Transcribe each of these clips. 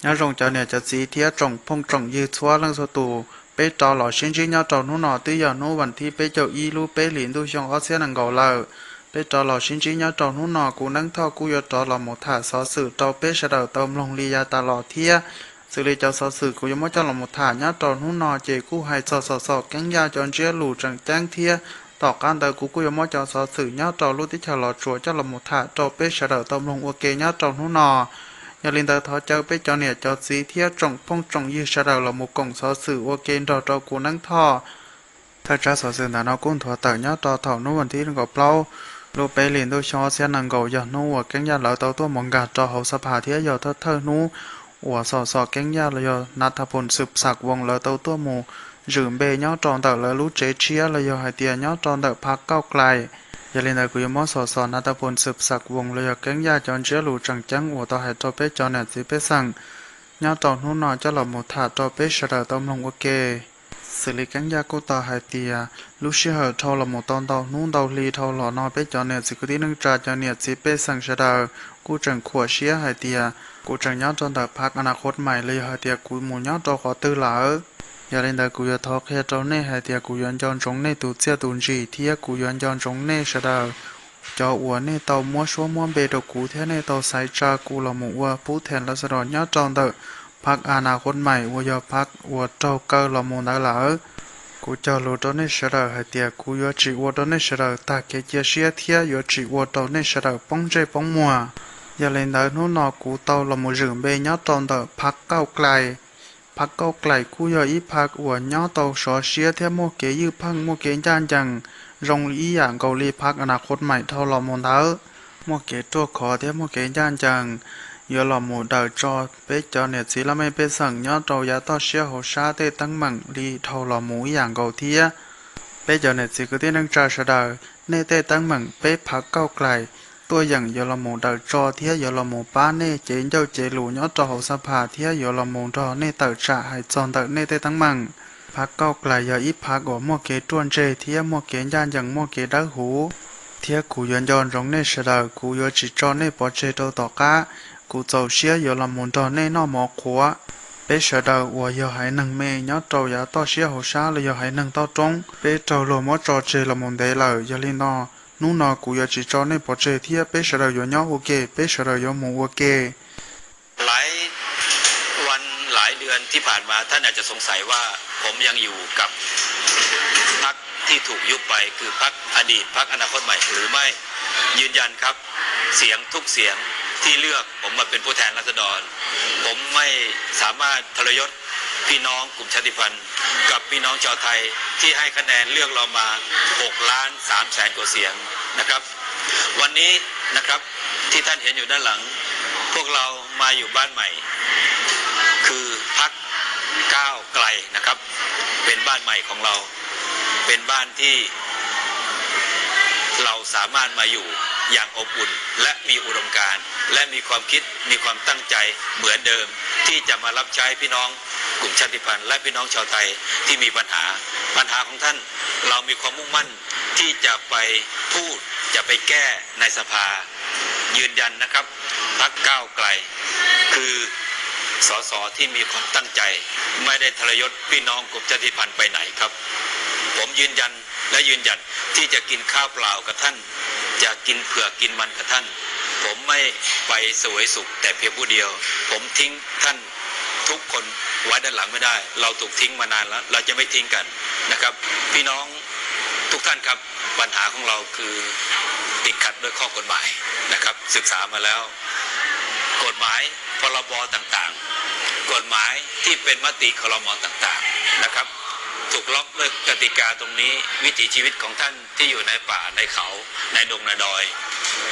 Nyob zoo cov niam cov txiv thiab tsoom phooj tsoom ywg txhua leej txhua tus, peb rov los sib ntsib nyob rau hnub no twb yog hnub vas thib peb caug ib lub peb hlis ntuj xyoo ob txhiab nees nkaum lawm. Peb rov los sib ntsib nyob rau hnub no, kuv Neeb Thoj kuj yuav rov los mus tham xov xwm rau peb sawv daws tau mloog li yav tas los thiab. Xws li cov xov xwm kuv yuav muab coj los mus tham nyob rau hnub no ces kuj hais txog Xos Xos Keeb Yaj cov ntsiab lus tseem ceeb thiab. Tom qab ntawd kuv kuj yuav muab cov xov xwm nyob rau lub teb chaws Los Tsuas coj los mus tham rau peb sawv daws tau mloog ua ke nyob rau hnub no. Yog li ntawd thov caw peb cov niam cov txiv thiab tsoom phooj tsoom ywg sawv daws los mus koom xov xwm ua ke nrog rau kuv Neeb Thoj. Thawj tsab xov xwm ntawm no kuj nthuav tawm nyob rau thaum hnub vas thib kaum plaub lub peb hlis ntuj xyoo ob txhiab nees nkaum, yog hnub uas Keeb Yaj lawv tau tuaj mus nkag rau hauv Xab Phas thiab yog thawj thawj hnub uas Xos Xos Keeb Yaj los yog Nas Thas Phoos Xwm Xas Voos lawv tau tuaj mus zwm npe nyob rau ntawm lawv lub tsev tshiab los yog hais tias nyob rau ntawm Phav Kauj Klais. Yog li ntawd kuv yuav muab Xos Xos Nas Thas Phoos Xwm Xas Voos los yog Keeb Yaj cov ntsiab lus tseem ceeb uas tau hais rau peb cov niam txiv pej xeem nyob rau hnub no coj los mus tham rau peb sawv daws tau mloog ua ke. Xws li Keeb Yaj kuj tau hais tias lub sij hawm dhau los mus tau ntau hnub ntau hli dhau los no peb cov niam txiv kwv tij neej tsa cov niam txiv pej xeem sawv daws kuj tseem khuam siab hais tias kuv tseem nyob rau ntawm Phav Anas Khos Maim los yog hais tias kuv mus nyob rau qhov twg lawm. Yog li ntawd kuv yuav thov qhia rau nej hais tias kuv yuav nco ntsoov nej tus txiaj tus ntsim thiab kuv yuav nco ntsoov nej sawv daws cov uas nej tau muab suab muab npe rau kuv thiab nej tau xaiv tsa kuv los mus ua pub them lav xas dos nyob rau ntawm Phav Anas Khos Maim uas yog Phav uas raug kaw los mus ntawd lawm. Kuv cog lus rau nej sawv daws hais tias kuv yuav tsis ua rau nej sawv daws tag kev cia siab thiab yuav tsis ua rau nej sawv daws poob ntsej poob muag. Yog li ntawd hnub no kuv tau los mus zwm npe nyob rau ntawm Phav Kauj Klais. Phav Kauj Klais kuj yog ib phav uas nyob tau sov siab thiab muaj kev ywj pheej muaj kev ncaj ncees zoo li ib yam nkaus li Phav Anas Khos Maim dhau los mus ntawd. Muaj kev ruaj khov thiab muaj kev ncaj ncees, yuav los mus daws tso peb cov niam txiv laj mej pej xeem nyob rau yav toj siab hauv sab tej teeb meem li dhau los mus ib yam nkaus thiab. Peb cov niam txiv kwv tij neej tsa sawv daws, nej tej teeb meem peb Phav Kauj Klais tuaj yeem yuav los mus daws tso thiab yuav los mus pab nej cev ncauj cev lus nyob rau hauv Xab Phas thiab yuav los mus nrog nej tawm tsam hais txog ntawm nej tej teeb meem. Phav Kauj Klais yog ib phav uas muaj kev ruaj ntseg thiab muaj kev ncaj ncees muaj kev dawb huv, thiab kuv yuav nco ntsoov nej sawv daws, kuv yuav tsis tso nej pov tseg rau tom qab. Kuv txaus siab yuav los mus nrog nej noj mov qhuav. Peb sawv daws uas yog haiv neeg me nyob rau yav toj siab hauv sab los yog haiv neeg toj roob, peb raug luag muab tso tseg los mus ntev lawm. Yog li no, hnub no kuv yuav tsis tso nej pov tseg thiab peb sawv daws yuav nyob ua ke, peb sawv daws yuav mus ua ke.หลายวันหลายเดือนที่ผ่านมาท่านอาจจะสงสัยว่าผมยังอยู่กับพรรคที่ถูกยุบไปคือพรรคอดีตพรรคอนาคตใหม่หรือไม่ยืนยันครับเสียงทุกเสียงที่เลือกผมมาเป็นผู้แทนราษฎรผมไม่สามารถทรยศพี่น้องกลุ่มชาติพันธุ์กับพี่น้องชาวไทยที่ให้คะแนนเลือกเรามาหกล้านสามแสนกว่าเสียงนะครับ วันนี้นะครับที่ท่านเห็นอยู่ด้านหลัง พวกเรามาอยู่บ้านใหม่ คือพรรคก้าวไกลนะครับ เป็นบ้านใหม่ของเราเป็นบ้านที่เราสามารถมาอยู่อย่างอบอุ่นและมีอุดมการณ์และมีความคิดมีความตั้งใจเหมือนเดิมที่จะมารับใช้พี่น้องกลุ่มชาติพันธุ์และพี่น้องชาวไทยที่มีปัญหาปัญหาของท่านเรามีความมุ่งมั่นที่จะไปพูดจะไปแก้ในสภายืนยันนะครับพรรคก้าวไกลคือสสที่มีความตั้งใจไม่ได้ทรยศพี่น้องกลุ่มชาติพันธุ์ไปไหนครับผมยืนยัน และยืนหยัดที่จะกินข้าวเปล่ากับท่าน จะกินเผือกกินมันกับท่าน ผมไม่ไปเสวยสุขแต่เพียงผู้เดียว ผมทิ้งท่านทุกคนไว้ด้านหลังไม่ได้ เราถูกทิ้งมานานแล้ว เราจะไม่ทิ้งกันนะครับ พี่น้องทุกท่านครับ ปัญหาของเราคือติดขัดด้วยข้อกฎหมายนะครับ ศึกษามาแล้ว กฎหมายพรบต่างๆ กฎหมายที่เป็นมติครมต่างๆนะครับ ถูกล็อกด้วยกติกาตรงนี้วิถีชีวิตของท่านที่อยู่ในป่าในเขาในดงในดอย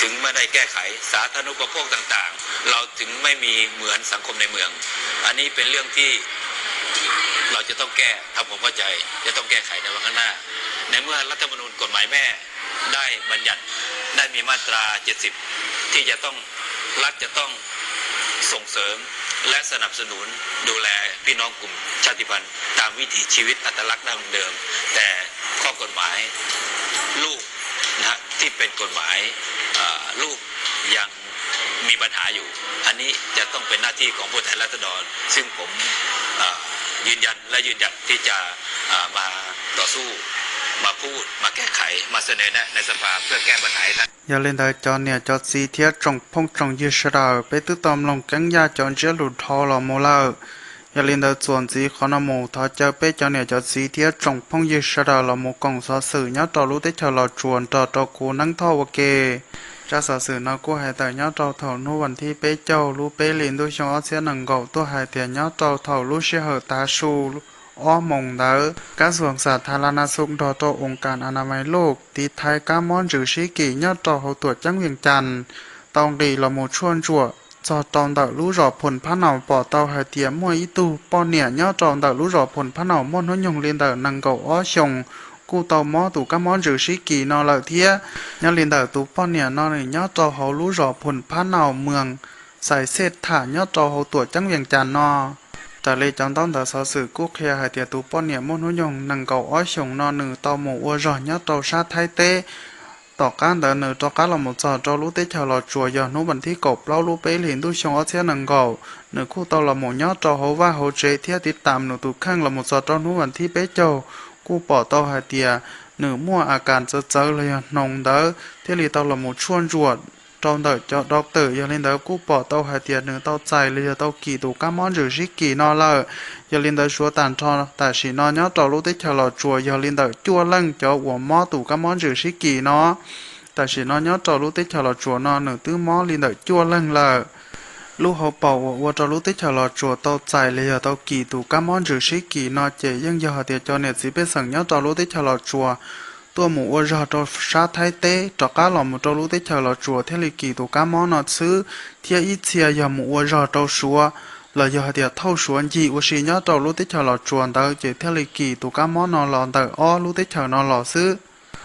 ถึงไม่ได้แก้ไขสาธารณูปโภคต่างๆ เราถึงไม่มีเหมือนสังคมในเมือง อันนี้เป็นเรื่องที่เราจะต้องแก้ทำความเข้าใจจะต้องแก้ไขในวันข้างหน้า ในเมื่อรัฐธรรมนูญกฎหมายแม่ได้บัญญัติได้มีมาตราเจ็ดสิบที่จะต้องรัฐจะต้องส่งเสริมและสนับสนุนดูแลพี่น้องกลุ่มชาติพันธุ์ตามวิถีชีวิตอัตลักษณ์ดั้งเดิม แต่ข้อกฎหมายลูกนะฮะที่เป็นกฎหมายเอ่อลูกยัง มีปัญหาอยู่ อันนี้จะต้องเป็นหน้าที่ของผู้แทนราษฎร ซึ่งผมยืนยันและยืนหยัดที่จะมาต่อสู้ มาพูด มาแก้ไข มาเสนอแนะในสภาเพื่อแก้ปัญหาให้ท่าน Yog li ntawd cov niam cov txiv thiab tsoom phooj tsoom ywg sawv daws, peb twb tau mloog keeb yaj cov ntsiab lus dhau los mus lawm. Yog li ntawd txuas ntxiv qhov no mus thov caw peb cov niam cov txiv thiab tsoom phooj ywg sawv daws los mus koom xov xwm nyob rau lub teb chaws Los Tsuas nrog rau kuv neeb thoj ua ke. Tsab xov xwm no kuj hais tawm nyob rau thaum hnub vas thib peb caug lub peb hlis ntuj xyoo ob txhiab nees nkaum tuaj hais tias nyob rau thaum lub sij hawm tav su ob moos ntawd, kab xuas xa tha la na xu nrog rau oos kas a na mais luj tiv thaiv kab mob ntsws sib kis nyob rau hauv tuam ceeb Vias Cas tau nqis los mus tshuaj ntsuam txog rau ntawm lub zos Phum Phab Naus, pom tau hais tias muaj ib tug poj niam nyob rau ntawm lub zos Phum Phab Naus muaj hnub nyoog li ntawm nees nkaum ob xyoos kuj tau mob tus kab mob ntsws sib kis no lawm thiab. Nyob li ntawm tus poj niam no nws nyob rau hauv lub zos Phum Phab Naus, moos Xais Xej Tham nyob rau hauv tuam ceeb Vias Cas no. Raws li cov ntaub ntawv xov xwm kuj qhia hais tias tus poj niam muaj hnub nyoog nees nkaum ob xyoos no nws tau mus ua zog nyob rau sab Thaib teb. Tom qab ntawd nws rov qab los mus txog rau lub teb chaws Los Tsuas yog hnub vas thib kaum plaub lub peb hlis ntuj xyoo ob txhiab nees nkaum, nws kuj tau los mus nyob rau hauv vaj hauv tsev thiab tiv tam nws tus kheej los mus txog rau hnub vas thib peb caug, kuj pom tau hais tias nws muaj a kas txawv txawv los yog hnoos ntawd thiaj li tau los mus tshuaj ntsuam rau ntawm cov doctor. Yog li ntawd kuj pom tau hais tias nws tau txais los yog tau kis tus kab mob ntsws sib kis no lawm. Yog li ntawd suav tag nrho tam sim no nyob rau lub teb chaws Los Tsuas yog li ntawm cuaj leej cov uas mob tus kab mob ntsws sib kis no. Tam sim no nyob rau lub teb chaws Los Tsuas no nws twb mob li ntawm cuaj leeg lawm. Lub hauv paus uas ua rau lub teb chaws Los Tsuas tau txais los yog tau kis tus kab mob ntsws sib kis no ces yeej yog hais tias cov niam txiv pej xeem nyob rau lub teb chaws Los Tsuas tuaj mus ua zog rau sab Thaib teb rov qab los mus rau lub teb chaws Los Tsuas thiaj li kis tus kab mob no xwb, thiab ib txhia yog mus ua zog rau Suav los yog hais tias thauj Suav ncig ua si nyob rau lub teb chaws Los Tsuas ntawd ces thiaj li kis tus kab mob no los ntawm ob lub teb chaws no los xwb.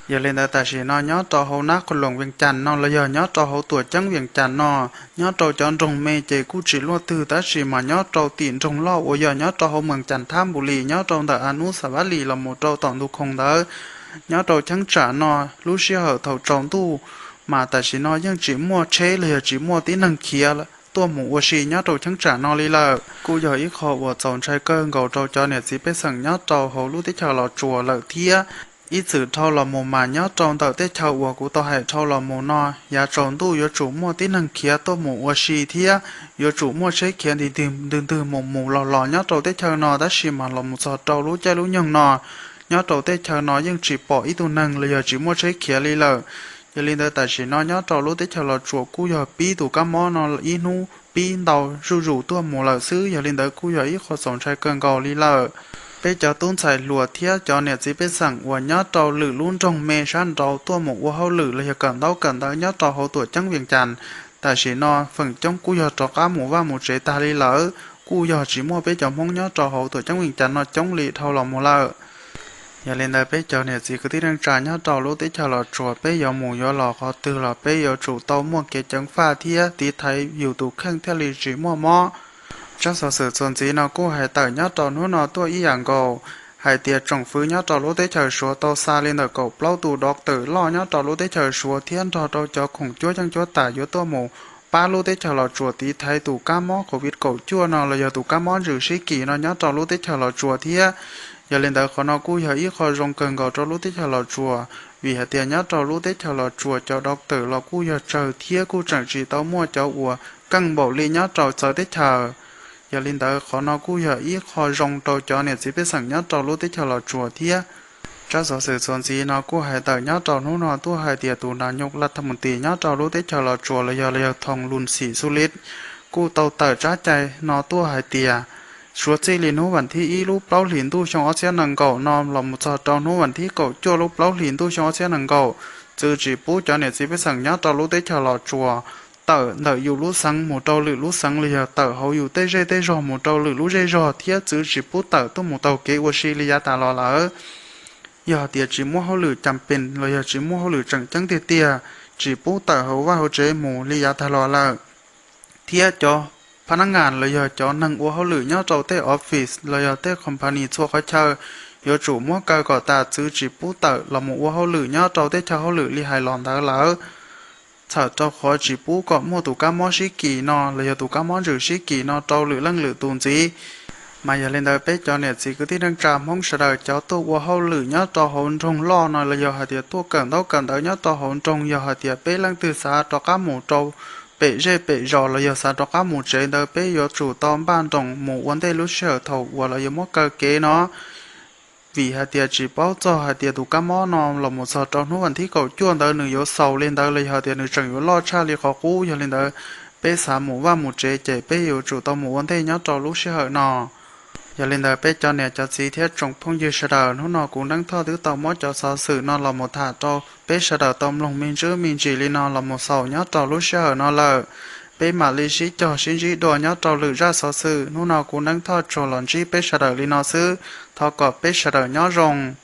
Yog li ntawd tam sim no nyob rau hauv nab qhos loos Vias Cas no los yog nyob rau hauv tuam ceeb Vias Cas no, nyob rau cov nroog me ces kuj tsis luaj twg, tab sis mas nyob rau tim nroog loj uas yog nyob rau hauv moos Cas Thab Npus Lis, nyob rau ntawm Anub Xas Vas Lis los mus rau tom ntu khoos ntawd, nyob rau cheeb tsam no lub sij hawm thaum tsaus ntuj mas tam sim no yeej tsis muaj tsheb los yog tsis muaj tib neeg khiav tuaj mus ua si nyob rau cheeb tsam no li lawm. Kuj yog ib qho uas txaus ntshai kawg nkaus rau cov niam txiv pej xeem nyob rau hauv lub teb chaws Los Tsuas lawm thiab. Ib txwm dhau los mus mas nyob rau ntawm teb chaws uas kuv tau hais dhau los mus no, yav tsaus ntuj yuav tsum muaj tib neeg khiav tuaj mus ua si thiab yuav tsum muaj tsheb khiav nti ntwg ntwg mus mus los los nyob rau teb chaws no, tab sis mas los mus txog rau lub caij lub nyoog no, nyob rau teb chaws no yeej tsis pom ib tug neeg los yog tsis muaj tsheb khiav li lawm. Yog li ntawd tam sim no nyob rau lub teb chaws Los Tsuas kuj yog pib tus kab mob no ib hnub pib ntau zuj zus tuaj mus lawm xwb. Yog li ntawd kuj yog ib qho txaus ntshai kawg nkaus li lawm. Peb cov tub ntxhais hluas thiab cov niam txiv pej xeem uas nyob rau lwm lub nroog me sab nraud tuaj mus ua hauj lwm los yog kawm ntaub kawm ntawv nyob rau hauv tuam ceeb Vias Cas, tam sim no feem coob kuj yog rov qab mus vaj mus tsev tag li lawm, kuj yog tsis muaj peb cov Hmoob nyob rau hauv tuam ceeb Vias Cas no coob li dhau los mus lawm. Yog li ntawd peb cov niam txiv kwv tij neej tsa nyob rau lub teb chaws Los Tsuas, peb yuav mus yuav los qhov twg los peb yuav tsum tau muaj kev ceev faj thiab tiv thaiv yus tus kheej thiaj li tsis muaj mob. Tsab xov xwm txuas ntxiv no kuj hais tawm nyob rau hnub no tuaj ib yam nkaus, hais tias tsoom fwv nyob rau lub teb chaws Suav tau xa li ntawm kaum plaub tus doctor loj nyob rau lub teb chaws Suav thiab nrog rau cov khoom cuab yeej cuab tam yuav tuaj mus pab lub teb chaws Los Tsuas tiv thaiv tus kab mob covid kaum cuaj no los yog tus kab mob ntsws sib kis no nyob rau lub teb chaws Los Tsuas thiab. Yog li ntawd qhov no kuj yog ib qho zoo kawg nkaus rau lub teb chaws Los Tsuas, vim hais tias nyob rau lub teb chaws Los Tsuas cov doctor los kuj yog tsawg thiab kuj tseem tsis tau muaj cov uas keej npaum li nyob rau txawv teb chaws. Yog li ntawd qhov no kuj yog ib qho zoo rau cov niam txiv pej xeem nyob rau lub teb chaws Los Tsuas thiab. Tsab xov xwm txuas ntxiv no kuj hais tawm nyob rau hnub no tuaj hais tias tus nas nyos lav thas mus tis nyob rau lub teb chaws Los Tsuas los yog los yog Thoo Lus Xim Xu Lis kuj tau tawm tsab cai no tuaj hais tias, suav txij li hnub vas thib ib lub plaub hlis ntuj xyoo ob txhiab nees nkaum no los mus txog rau hnub vas thib kaum cuaj lub plaub hlis ntuj xyoo ob txhiab nees nkaum, txwv tsis pub cov niam txiv pej xeem nyob rau lub teb chaws Los Tsuas tawm ntawm yus lub xeev mus rau lwm lub xeev los yog tawm hauv yus tej zej tej zog mus rau lwm lub zej zog thiab txwv tsis pub tawm tuaj mus taug kev ua si li yav tas los lawm. Yog tias tsis muaj hauj lwm cas pes los yog tsis muaj hauj lwm tseem ceeb tiag tiag, tsis pub tawm hauv vaj hauv tsev mus li yav tag los lawm. Thiab cov pha nab ngas los yog cov neeg ua hauj lwm nyob rau tej office los yog tej company txhua qhov chaw yuav tsum muab kaw kom tas, txwv tsis pub tawm los mus ua hauj lwm nyob rau tej chaw hauj lwm li hais los ntawd lawm. txhawm rau qhov tsis pub kom muaj tus kab mob sib kis no los yog tus kab mob ntsws sib kis no rau lwm leej lwm tus ntxiv. Mas yog li ntawd peb cov niam txiv kwv tij neej tsa Hmoob sawv daws cov tuaj ua hauj lwm nyob rau hauv nroog loj no los yog hais tias tuaj kawm ntaub kawm ntawv nyob rau hauv nroog, yog hais tias peb leej twg xav rov qab mus rau pem zej pem zos los yog xav rov qab mus tsev ntawd peb yuav tsum tau npaj nroos mus ua ntej lub sij hawm thaum uas lawv yuav muab kaw kev no. Vim hais tias tsis paub txog hais tias tus kab mob no los mus txog rau hnub vas thib kaum cuaj ntawd nws yuav xaus li ntawd los yog hais tias nws tseem yuav loj tshaj li qhov qub. Yog li ntawd peb xav mus vaj mus tsev ces peb yuav tsum tau mus ua ntej nyob rau lub sij hawm no. Yog li ntawd peb cov niam cov txiv thiab tsoom phooj ywg sawv daws, hnub no kuv Neeb Thoj twb tau muab cov xov xwm no los mus tham rau peb sawv daws tau mloog me ntsis me ntsis li no los mus xaus nyob rau lub sij hawm no lawm. Peb mam li sib cog sib ntsib dua nyob rau lwm zaj xov xwm. Hnub no kuv Neeb Thoj tsuas los ntsib peb sawv daws li no xwb. Thov kom peb sawv daws nyob zoo.